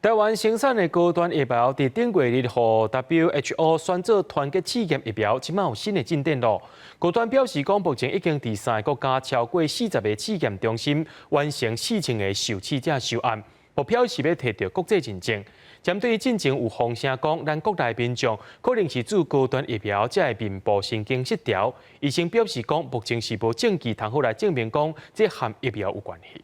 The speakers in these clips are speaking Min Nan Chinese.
台灣生產的高端疫苗，佇頂月日予 WHO 選做團結試驗疫苗，這馬有新的進展囉。高端表示講，目前已經佇三个國家超過40個試驗中心完成4000個受試者收案，目標是欲提著國際認證。針對進前有風聲講，咱國內民眾可能是注高端疫苗才會面部神經失調，醫生表示講，目前是無證據通好來證明講這和疫苗有關係。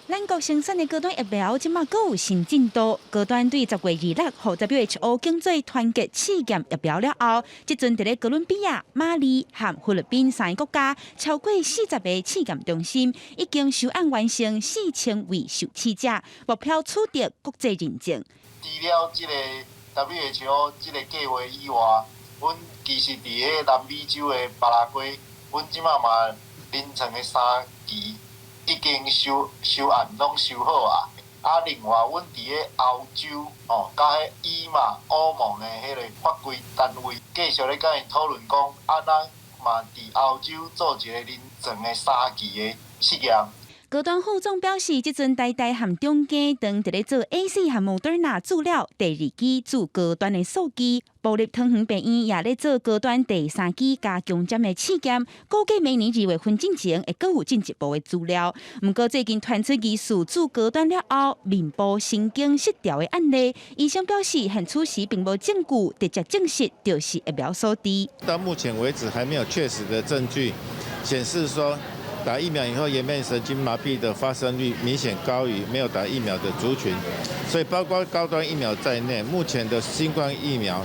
咱國生產的高端疫苗，這馬閣有新進度。高端對10月26予 WHO 揀做團結試驗疫苗了後，這陣佇咧哥倫比亞、馬里和菲律賓三个國家，超過40個試驗中心已經收案完成4000位受試者，目標取得國際認證。除了這个 WHO 這个計畫以外，阮其實佇彼南美洲的巴拉圭，阮這馬嘛臨床的三期已經收收案攏收好啊！啊，另外，阮佇咧歐洲吼，佮彼 EMA 歐盟的彼个法規單位，繼續咧佮𪜶討論講，啊，咱嘛佇歐洲做一个臨床的三期的試驗。高端副總表示，這陣台大和中興當佇咧做 AZ 和莫德納注了第二劑注高端的數據，部立桃園病院也咧做高端第三劑加強針的試驗，估計明年2月份進前會閣有進一步的資料。毋過最近傳出疑似注高端了後面部神經失調的案例，醫生表示現此時並無證據直接證實就是疫苗所致。到目前為止，還沒有確實的證據顯示說，打疫苗以後，顏面神經麻痹的發生率明顯高於沒有打疫苗的族群，所以包括高端疫苗在內，目前的新冠疫苗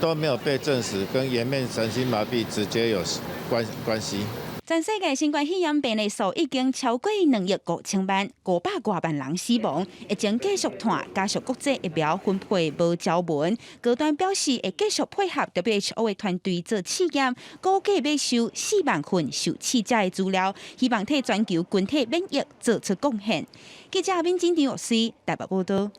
都沒有被證實跟顏面神經麻痹直接有關係。全世界新冠肺炎病例數已經超過2億5千萬，500外萬人死亡。疫情繼續拖，加上國際疫苗分配無條文，高端表示會繼續配合 WHO 的團隊做試驗，估計欲收4萬份受試者的資料，希望替全球群體免疫做出貢獻。記者敏晶、張樂思台北報道。